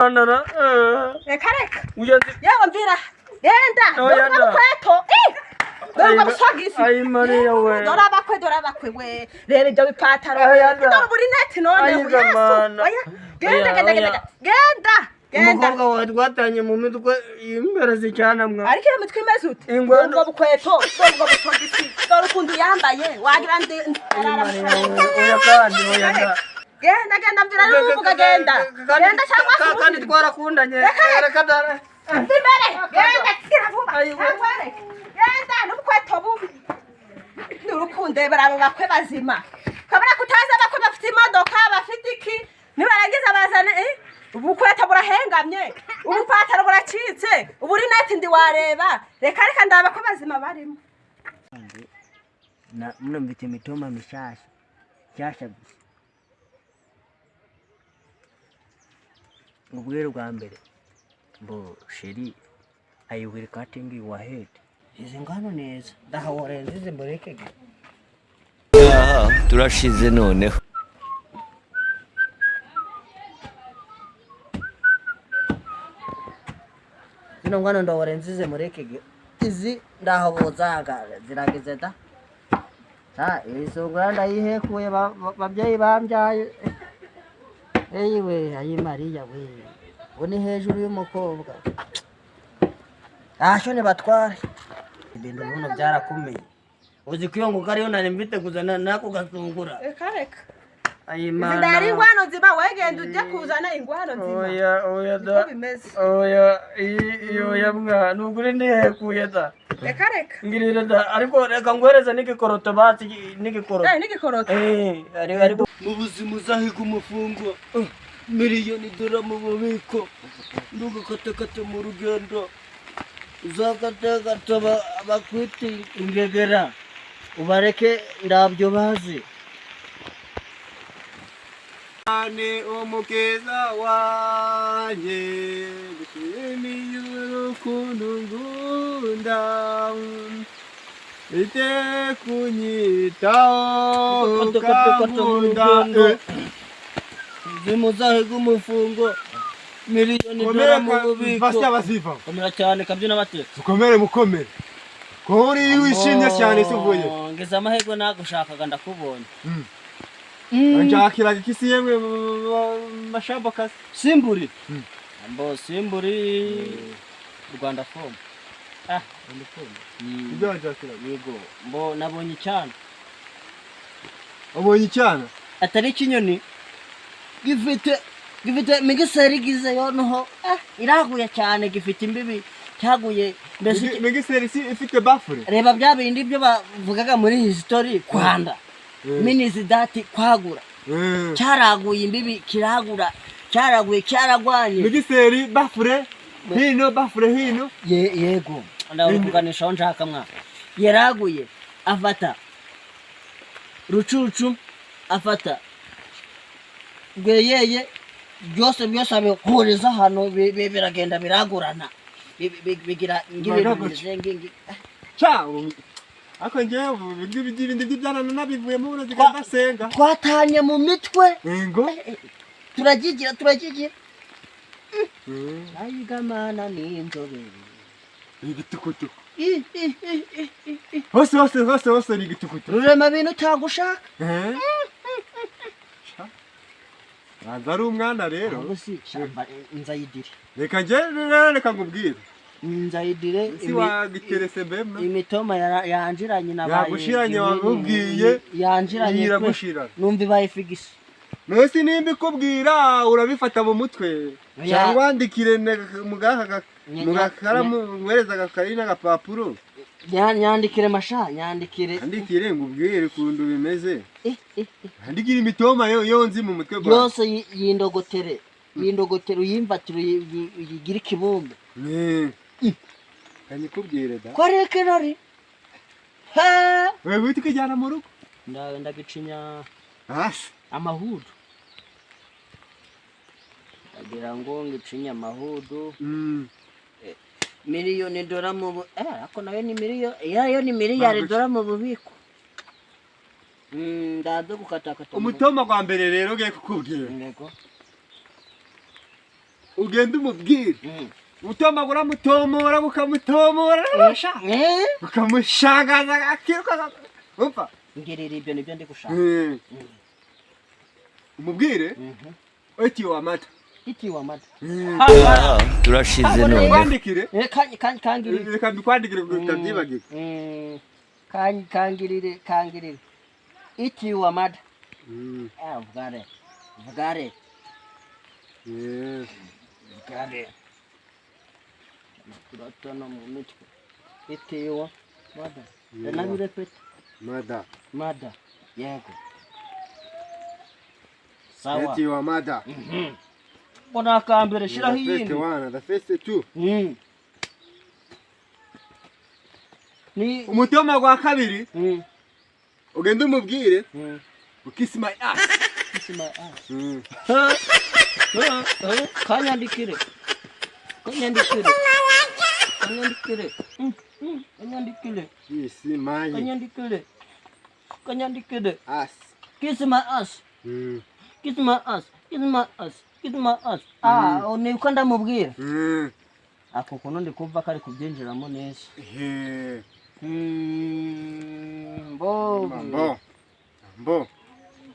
Reka reka. Yewe mvira. Genda. Oya, Dore da. ubukweto. Dore ubwo busogisi. Ayi Mariya we. Dore abakwe, dore abakwe we. Reba ibyo bipataro. Oya, da. Dore uburineti none. Ayi, Yesu. Mana. Oya. Genda, Oya, genda, oya. genda. Genda. Genda. Umukobwa wawe twatanye mu mitwe imbere zicana mwa. Ariko iyo mitwe imeze ute? Ingwano. Dore ubwo bukweto, dore ubwo busogisi, dore ukuntu yambaye. Wagira ndi Ayi Mariya we. Oya kandi oya da. Genda, genda mvira n'uvuga genda. Genda cyangwa se Kandi twarakundanye. Reka, reka. Reka da. Imbere. Genda kira vuba. Ayi, we. Nkwereke. Genda n'ubukweto bubi. N'urukundebera abo bakwe bazima. Kabona kutaza abakwe bafite imodoka, bafite iki? Nibarangiza bazane ubukweto burahengamye, ubupataro buracitse, uburineti ndi wareba. Reka reka ndaba ko bazima barimo. Na mno mfite imitoma mishasha. Nshasha gusa. Ubwire bwa mbere. Mbo chérie, I will cutting your head. Izi ngano neza. Ndahawore nzize mburekege. Aha turashize noneho. Zino ngano ndahore nzize murekege. Izi ndahobozaga ziragize da. Ta isungura ndayihekuye babyeyi bambyaye. Eyi we, ayi Mariya we. Ubu ni hejuru y'umukobwa. Asho ni batware. Ibintu buno byarakomeye. Uzi ko iyo nguka ariyo nari mfite kuzana nako gasungura. Reka reka. Ayi Izi Mana. ndari ingwano nzima, wegenda ujye kuzana ingwano nzima. Oya oya da. Niko bimeze. Oya oya mwa nukuri ndihekuye da. Reka reka. Ngirira da ariko reka nguhereze n'igikoroto basi n'igikoroto. N'igikoroto. Ariko Mu buzima uzahiga umufungo miliyoni dora mu bubiko ndugakatakata mu rugendo uzakatakata bakwite ingegera ubareke ndabyo bazi. Ni umukiza wanjye gushimiye urukundo ngunda ite kunyitaho ukankunda. Ubuzima uzahiga umufungo miliyoni dora mu bubiko. Basya baziva. Komera cyane kabyina bateka. Mukomere mukomere ko uri wishimye cyane se uvuye. Ngeze amahirwe nagushakaga ndakubonye. Nshakiraga ikisi yemwe mashamba kasi. Simburi. Ambo simburi Rwanda form. Rwanda form. Ibyo wanshakiraga. Yego, mbo nabonye icyana. Wabonye icyana? Atari ikinyoni. Gifite migiseri gize yonoho. Iraguye cyane gifite imbibi cyaguye mbese Migiseri si ifite bafure. Reba bya bindi byo bavugaga muri history kwanda. Minizi dati kwagura. Cyaraguye imbibi kiragura. Cyaraguye cyaragwanye. Migiseri bafure hino bafure hino. Yego. Ndakuganisha aho nshaka mwa. Yaraguye afata rucucu afata rweyeye byose byose abihuriza hano biragenda biragurana bigira ngibintu bimeze ngingi. Cha ako ngewe ibindi by'ibyana nabivuyemo ubu ndasenga. Twatanye mu mitwe. Yego. Turagigira turagigira. Ayigamana n'inzobe. Igitukutuku. Hose hose hose hose ni igitukutuku. Rurema bintu utagushaka. Banza ari umwana rero. Ahubwo si shamba nzayidire. Reka nge rero reka nkubwire. Nzayidire Si wagiterese mbemwe. Imitoma yanjiranye nabaye. Yagushiranye wamubwiye. Yanjiranye. Iragushirana. Numva ibaye figisi. Nose nimba ikubwira urabifata mu mutwe. Cyangwa wandikire mu gakaramu ngwereza agakayi n'agapapuro. Nyandikire masha, nyandikire. Andikire ngubwire ukuntu bimeze. Andikire imitoma yo nzi mu mutwe bwa. Yose yindogotere. Yindogotere uyimvatire uyigire ikibumbe. Kanyikubwire da. Ko reke nari. Ha! Wewe wita ukijyana mu rugo. Ndagicinya Hasi. amahudu. Ndagira ngo ngicinya amahudu. Miliyoni dora mu ariko nayo ni miliyoni, yayo ni miliyari dora mu bubiko. Ndaza gukatakata. Umutoma gwa mbere rero ngiye kukubwira. Yego. Ugenda umubwire. Utoma uramutomora ukamutomora ukamushagaza akiruka umva Ngirira ibyo nibyo ndi gushaka. Umubwire eti wa mata. Iti wa mata. Turashize none. Kwandikire. Kangirire. Reka mbikwandikire kugira utabyibagirwa. Kangirire kangirire. Iti wa mata. Vugare. Vugare. Vugare. Kuratana mu mitwe. Iti wa mata. Nabirepeta. Mada. Mada. Yego. Sawa. Eti wa mada. Mbona akambere shiraho The first iyindi. one, the first two. Ni Umutoma gwa kabiri. Ugenda umubwire. Kiss my ass. Kiss my ass. Kanyandikire. Kanyandikire. Kanyandikire. Kanyandikire. Kiss my Kanyandikire. Kanyandikire. ass. Kiss my ass. Kiss my ass. Kiss my ass. Kiss my ass. Ah, ni uko ndamubwira. Ako kuntu ndi kumva kari kubyinjiramo neza. Mbo. Mbo. Mbo.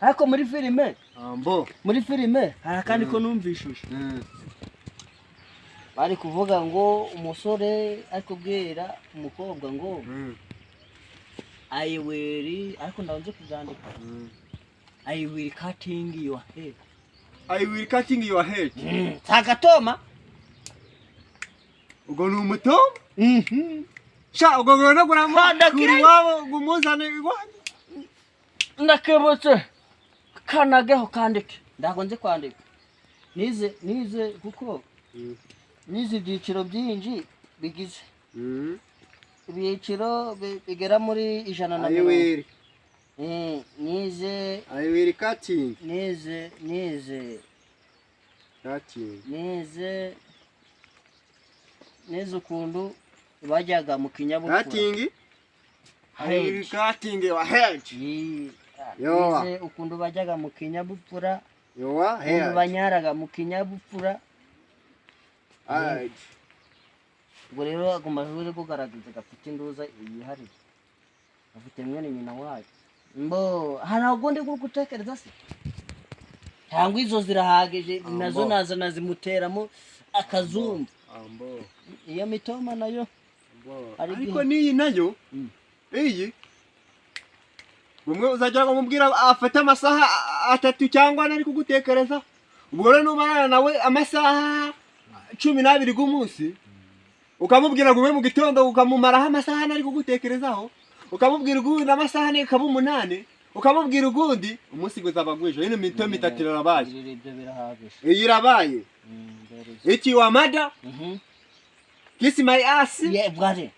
Ariko muri filime. Mbo. Muri filime hari akandi ko numvishije. Bari kuvuga ngo umusore ari kubwira umukobwa ngo I will, ariko ndabanze kubyandika. I will cutting your head. I will cutting your head. Sagatoma. Ubwo ni umutoma? Sha ubwo ngona guramukura iwabo ngumuzane iwanyu. Ndakebutse. Kanageho kandike. Ndagonze kwandika. Nize kuko nize ibyiciro byinshi bigize. Ibyiciro bigera muri 150. Nize I will cutting. Nize cutting. Nize ukuntu bajyaga mu kinyabupfura. Cutting. I will cutting your head. Nize ukuntu bajyaga mu kinyabupfura. Yowa head. Ukuntu banyaraga mu kinyabupfura. Ubwo rero agomba kugaragaza gafite induza yihariye. Afite mwene nyina wayo. Mbo hari ubwo ndi gutekereza se? Cyangwa izo zirahagije nazo naza nazimuteramo akazumba. Iyo mitoma nayo. Ariko niyi nayo iyi bumwe uzajya kumubwira afata amasaha 3 cyangwa nari kugutekereza. Ubwo rero numarana nawe amasaha 12 g'umunsi ukamubwira ngo mu gitondo ukamumaraho amasaha nari kugutekerezaho, ukamubwira ugundi amasaha ne kaba 8, ukamubwira ugundi umunsi guzabagwije. Ino mitoma 3 irabaye. Ibyo birahagije. Iyi irabaye. Iki wa mada? Kiss my ass. Yeah, brother.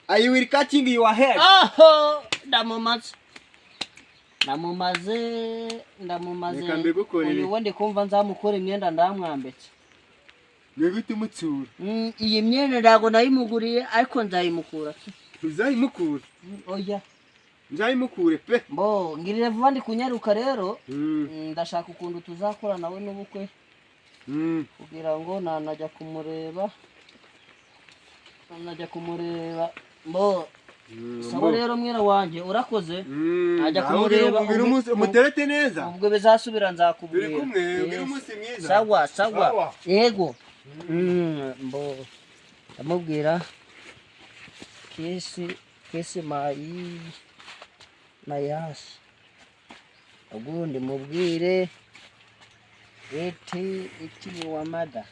I will cutting your head. Aho, ndamumaze. Ndamumaze. Uyu wende kumva nzamukora imyenda ndamwambetse. Nigute umutsura. Iyi myenda ndago nayimuguriye ariko nzayimukura. Uzayimukura? Oya. Nzayimukure pe. Mbo, ngirire vuba ndi kunyaruka rero. Ndashaka ukuntu tuzakora nawe n'ubukwe. Kugira ngo nanajya kumureba. Mbo. Sawa rero mwira wanje urakoze. Najya kumureba umuterete neza. Ubwo bizasubira nzakubwira. Turi kumwe, ugira umunsi mwiza. Sawa. Yego. Mbo. Ndamubwira kesi mayi mayasi. Ubundi mubwire iti wa mada.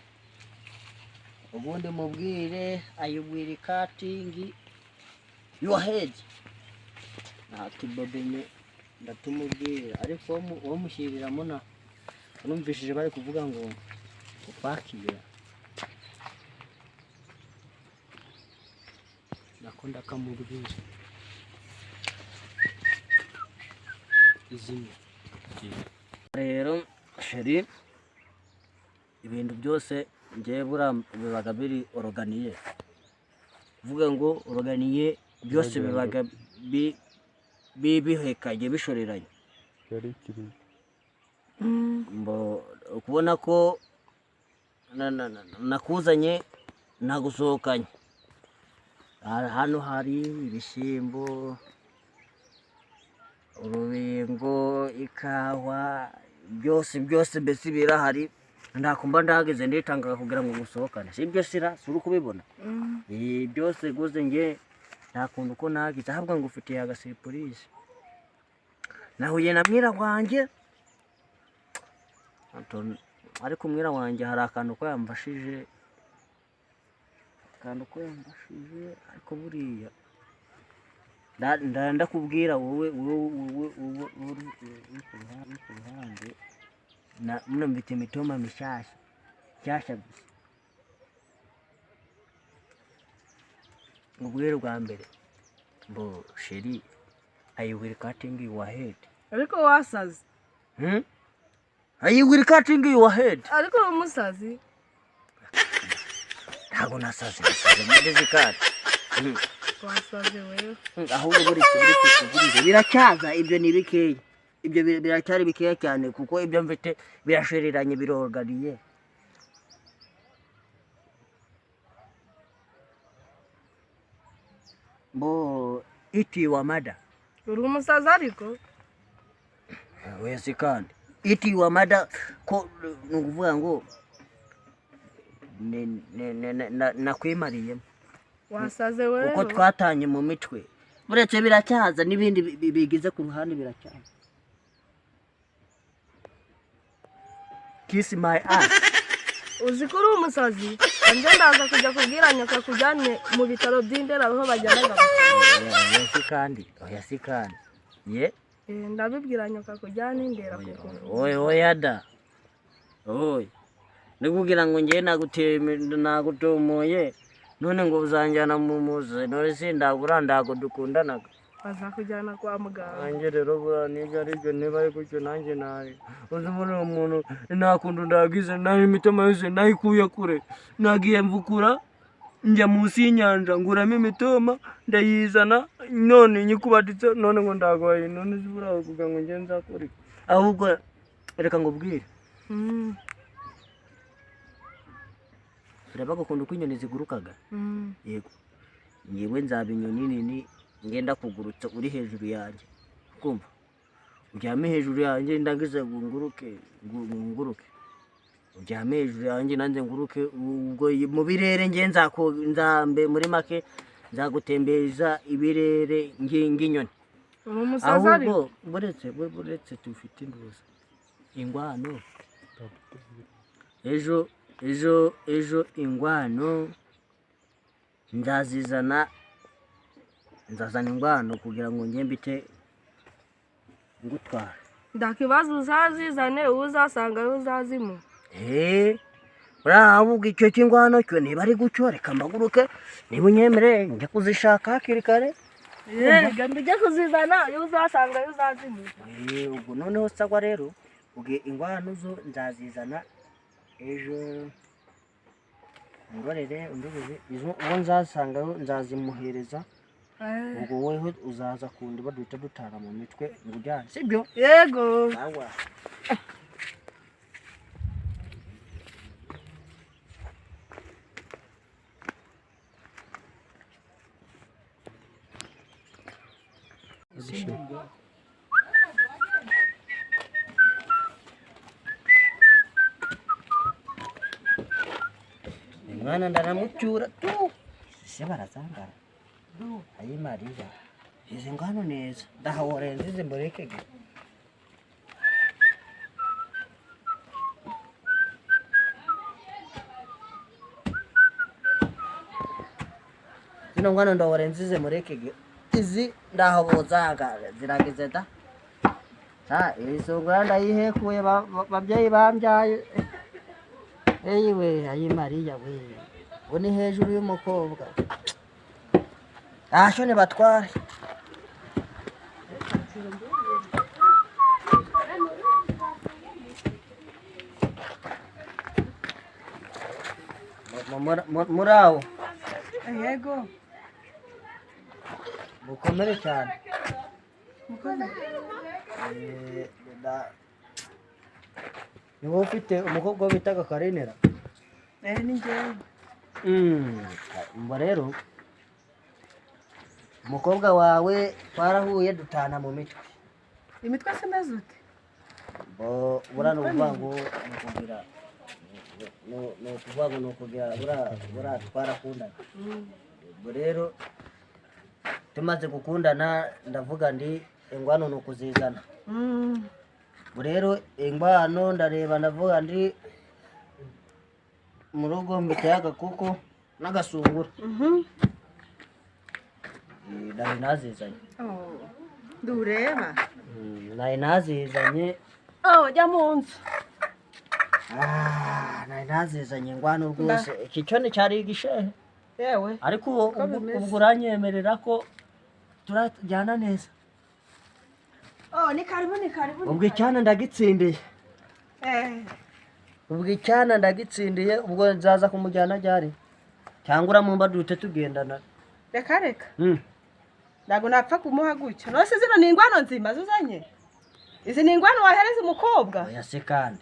Ubundi mubwire I will cutting your head. Natubabene ndatumubwira ariko uwo mushyirira muna numvishije bari kuvuga ngo upakira. Nakunda kamubwira. Izimya. Rero sheri ibintu byose ngiye bura bibaga biri organiye. Vuga ngo organiye byose bibaga bihekanye bishoreranye. Mbo kubona ko Nakuzanye nagusohokanye. Hano hari ibishyimbo, urubingo, ikawa, byose byose mbese birahari. Ndakumva ndahageze nditanga kugira ngo ngusohokane, sibyo sira? Si uri kubibona? Byose rwose nge nta kuntu ko nagize, ahubwo ngufitiye agasurprise. Nahuye na mwira wanjye. Ariko umwira wanjye hari akantu ko yamfashije, akantu ko yamfashije. Ariko buriya ndakubwira wowe, wowe, wowe, wowe uri ku ruhande na muno mfite imitoma mishyashya nshyashya gusa. Ubwire bwa mbere mbo chérie, I will cutting your head. Ariko wasaze. Hmm? I will cutting your head. Ariko uri umusazi. Ntabwo nasaze, nasaze muri zikari. Wasaze wewe. Ahubwo buri kuguriza biracyaza. Ibyo ni bikeya, ibyo biracyari bikeya cyane, kuko ibyo mfite birashiriranye, biroganiye. Mbo iti wa mada. Uri umusazi ariko. Wese kandi iti wa mada ko ni ukuvuga ngo nakwimariyemo. Wasaze wewe. Kuko twatanye mu mitwe. Buretse biracyaza n'ibindi bigize ku ruhande biracyaza. Kiss my ass. Uzi ko uri umusazi? Nje ndaza kujya kubwira nyoka kujyane mu bitaro by'Indera aho bajyanaga abasazi. Oya si kandi, oya si kandi ye. Ndabibwira nyoka kujyana Indera kuko Oya, oya da, oya nikubwira ngo ngewe nagutomoye none ngo uzanjyana mu muze none sindagura, ndago dukundanaga. Bazakujyana kwa muganga. Nanjye rero buriya nibyo ari byo, niba ari gutyo nanjye nabi uzi muri uwo muntu nta kuntu ndagize nabi, imitima yose nayikuye kure, nagiye mvukura njya munsi y'inyanja nguramo imitoma ndayizana, none nyikubaditse none ngo ndagwaye. None se buriya kugira ngo njye nzakore iki? Ahubwo reka ngubwire. Ureba gukunda uko inyoni zigurukaga? Yego, ngewe nzaba inyoni nini ngenda kugurutsa uri hejuru yanjye, kumva uryame hejuru yanjye, ndagize ngo nguruke, nguruke uryame hejuru yanjye nanjye nguruke. Ubwo mu birere nge nzambe, muri make nzagutembereza ibirere ng'inyoni. Uri umusazi ariko. Ahubwo buretse tufite induza ingwano ejo, ejo, ejo ingwano nzazizana, nzazana ingwano kugira ngo njye mbite ngutwara. Ndakibazo uzazizane, uwo uzasanga ari uzazimu. Buriya ahubwo icyo cy'ingwano cyo niba ari gutyo, reka mpaguruke, niba unyemere njya kuzishaka hakiri kare. Genda ujye kuzizana, iyo uzasanga ari uzazimu. Ubwo noneho sagwa rero, ubwo ingwano zo nzazizana ejo, undorere, undorere izo uwo nzasangayo nzazimuhereza. Ubwo wowe uzaza kundi baduhita dutara mu mitwe ngo ujyane, sibyo? Yego. Sawa. Mwana ndaramucyura tu ese barazangara. Ayi Mariya, izi ngano neza ndahawore nzize mburekege. Zino ngano ndahore nzize murekege, izi ndahobozaga ziragize da. Sa isungura ndayihekuye babyeyi bambyaye. Eyi we, ayi Mariya we, ubu ni hejuru y'umukobwa ntacyo nibatware. Muri aho? Yego. Mukomere cyane. Ni wowe ufite umukobwa bitaga Karinera? Ni njyewe. Ubwo rero umukobwa wawe twarahuye dutana mu mitwe. Imitwe se imeze ute? Bo buriya ni ukuvuga ngo ni ukugira ni ukuvuga ngo ni ukugira buriya twarakundana. Ubwo rero tumaze gukundana ndavuga ndi ingwano ni ukuzizana. Ubwo rero ingwano ndareba ndavuga ndi mu rugo mbiteye agakoko n'agasungura. Nari nazizanye. Ndureba. Nari nazizanye. Oh, jya mu nzu. Nari nazizanye ingwano rwose. Iki cyo nticyari igishehe. Yewe. Ariko ubwo uranyemerera ko turajyana neza. Oh, ni karibu, ni karibu. Ubwo icyana ndagitsindiye. Ubwo icyana ndagitsindiye, ubwo nzaza kumujyana ryari? Cyangwa uramumba duhite tugendana. Reka reka. Ntabwo napfa kumuha gutyo. None zino ni ingwano nzima zuzanye? Izi ni ingwano wahereza umukobwa? Oya se kandi.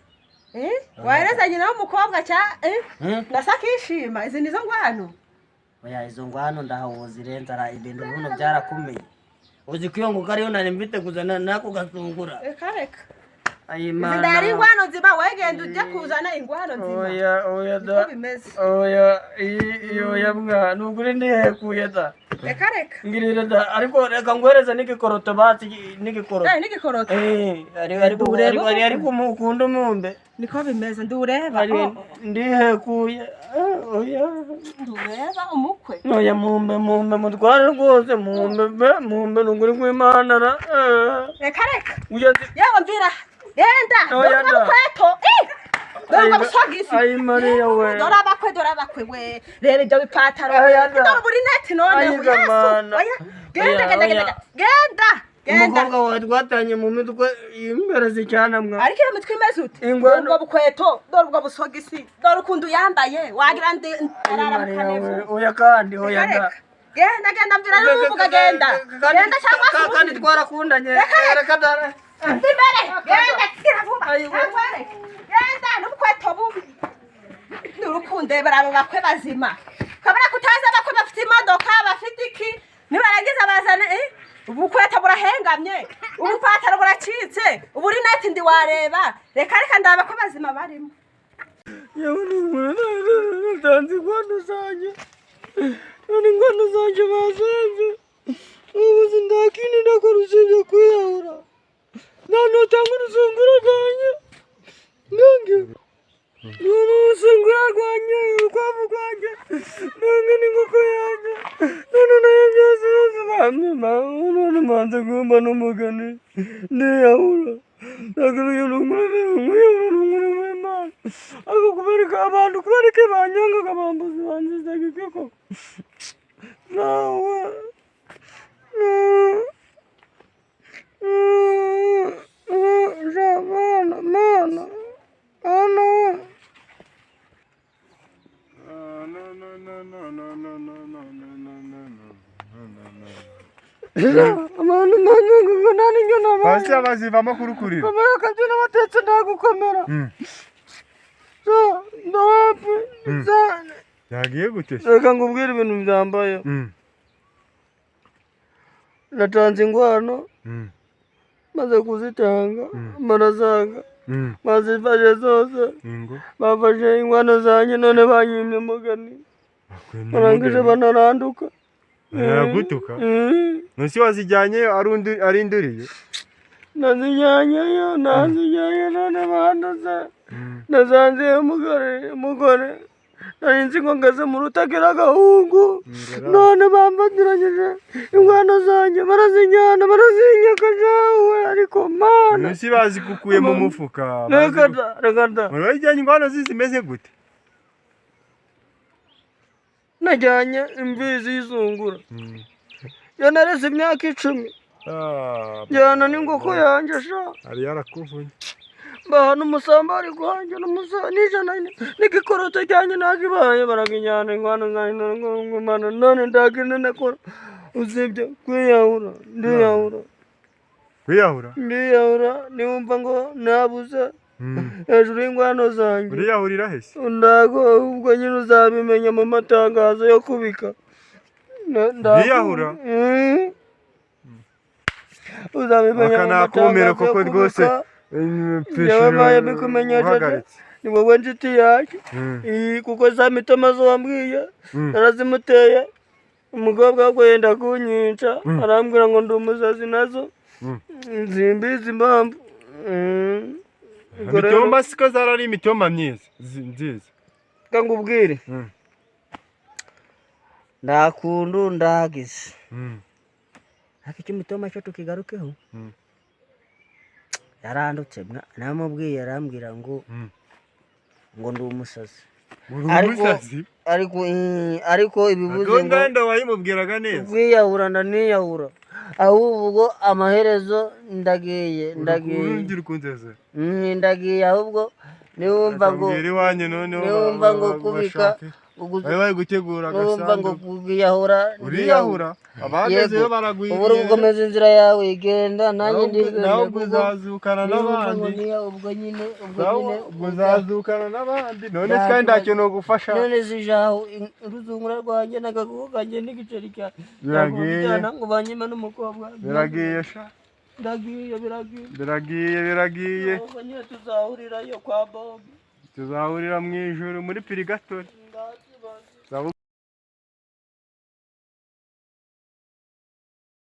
Wahereza nyina w'umukobwa cya nasa akishima. Izi nizo ngwano? Oya izo ngwano ndahawo zirenza ra ibintu buno byarakomeye. Uzi ko iyo nguko ariyo nari mfite kuzana nako gasungura. Reka reka. Ayi Izi mana. ndari ingwano nzima, wegenda ujye kuzana ingwano nzima. Oya oya Niko da. bimeze. Oya oya mwa nukuri ndihekuye da. Reka reka. Ngirira da ariko reka nguhereze n'igikoroto basi n'igikoroto. N'igikoroto. Ariko Ndureba ariko ariko mukunda umumbe. Niko bimeze ndureba. Ari ndihekuye. Oya. Ndureba umukwe. Oya mumbe mumbe mutware rwose mumbe be mumbe nukuri kw'Imana ra. Reka reka. Ugeze Yewe mvira. Genda. Oya Dore da. ubukweto. Dore ubwo busogisi. Ayi Mariya we. Dore abakwe, dore abakwe we. Reba ibyo bipataro. Oya da. Dore uburineti none. Ayi Yesu. zamana. Oya. Genda Oya, genda oya. genda. Genda. Genda. Umukobwa wawe twatanye mu mitwe imbere zicyana mwa. Ariko iyo mitwe imeze ute? Ingwano. Dore ubwo bukweto, dore ubwo busogisi, dore ukuntu yambaye, wagira ndi arara mu Mariya we. kanevu. Oya kandi oya Reka da. reka. Genda genda mvira n'umuvuga genda. Genda cyangwa se kandi ubundi. twarakundanye. Reka reka. Reka da. Imbere. Genda kira vuba. Ayi we. Nkwereke. Genda n'ubukweto bubi. Nurukundebera abo bakwe bazima. Kabona kutazi abakwe bafite imodoka, bafite iki? Nibarangiza bazane ubukweto burahengamye, ubupataro buracitse, uburineti ndi wareba. Reka reka ndaba ko bazima barimo. Yewe natanze ingwano zanjye. None ingwano zanjye bazanze. Ubu sindakindi ndakora usibye kwiyahura. Nta notanga urusungura rwanjye. Nange. None urusungura rwanjye, urukwavu rwanjye. Nange n'inkoko yanjye. None nayo byose byose bampa. None manze kumba n'umugani. Ndiyahura. Ariko kubereka abantu kubereka banyangaga bambuza banzizaga iki koko nawe mana mana mana abantu banyangaga nani njye nabaye Basi abazivamo kurukurira. komera kabyina batetse ndagukomera ndawapi Yagiye gute se? Reka ngubwire ibintu byambaye. Natanze ingwano maze kuzitanga barazanga bazifashe zose. Ingo. Bafashe ingwano zanjye none banyimye umugani barangije banaranduka. Baragutuka. Nonse wazijyanye arundi arinduriye. Nazijyanyeyo nazijyanye none banduze nasanze umugore umugore nari nzi ngo ngeze mu rutakira agahungu none bamfatiranyije ingwano zanjye barazinyana barazinyaka jawe ariko mana. Nonse bazigukuye mu mufuka. Reka da reka da. Wajyanye ingwano zimeze gute? Najyanye imfizi y'izungura yo nareze imyaka 10. Njyana n'ingoko yanjye sha. Ari yarakuvunye. Baha n'umusambari gwanjye n'ijana n'igikoroto cyanjye nakibaye barakinyana ingwano zanjye ngumana none ndakine nakora usibye kwiyahura ndiyahura. Kwiyahura? Ndiyahura niwumva ngo nabuze. Hejuru y'ingwano zanjye. Uriyahurira hese? Ndago ubwo nyine uzabimenya mu matangazo yo kubika. Ndiyahura? Uzabimenya mu Akanakumira matangazo yo koko rwose. kubika. Njyewe mbaye mbikumenyesheje, ni wowe nshuti yanjye. Kuko za mitoma zo wambwiye narazimuteye. Umukobwa ahubwo yenda kunyica, arambwira ngo ndi umusazi nazo. Simbizi impamvu. Ubwo rero Imitoma siko zarari imitoma myiza nziza. Reka nkubwire. Nta kuntu ndagize. Ariko icyo imitoma cyo tukigarukeho. Yarandutse namubwiye arambwira ngo ngo ndi umusazi. Uri Ariko umusazi? Ariko ibivuze ngo Gahunda wayimubwiraga neza. Kwiyahura ndaniyahura. Ahubwo amaherezo ndagiye, ndagiye. Urongera ukunzeze. Ndagiye ahubwo niwumva ngo Akambwira iwanyu noneho niwumva ngo kubika bashake. Bari bari gutegura niwumva ngo agasanduku. kwiyahura. Uriyahura? Abagezeyo Yego. baragwiriye. Ubu uri gukomeza inzira yawe igenda, nanjye ndigenda Nawe kuko uzazukana niwumva ngo n'abandi. niya ubwo nyine ubwo Nawe nyine ubwo uzazukana n'abandi. None se kandi nta kintu gufasha. None zijaho uruzungura rwanjye n'agakuku kanjye n'igiceri cyanjye. Biragiye. Ntabwo ngo banyime n'umukobwa. Biragiye sha. Ndagiye, biragiye. Biragiye, biragiye. Ubwo nyine tuzahurirayo kwa Bob. Tuzahurira mu ijuru muri pirigatori.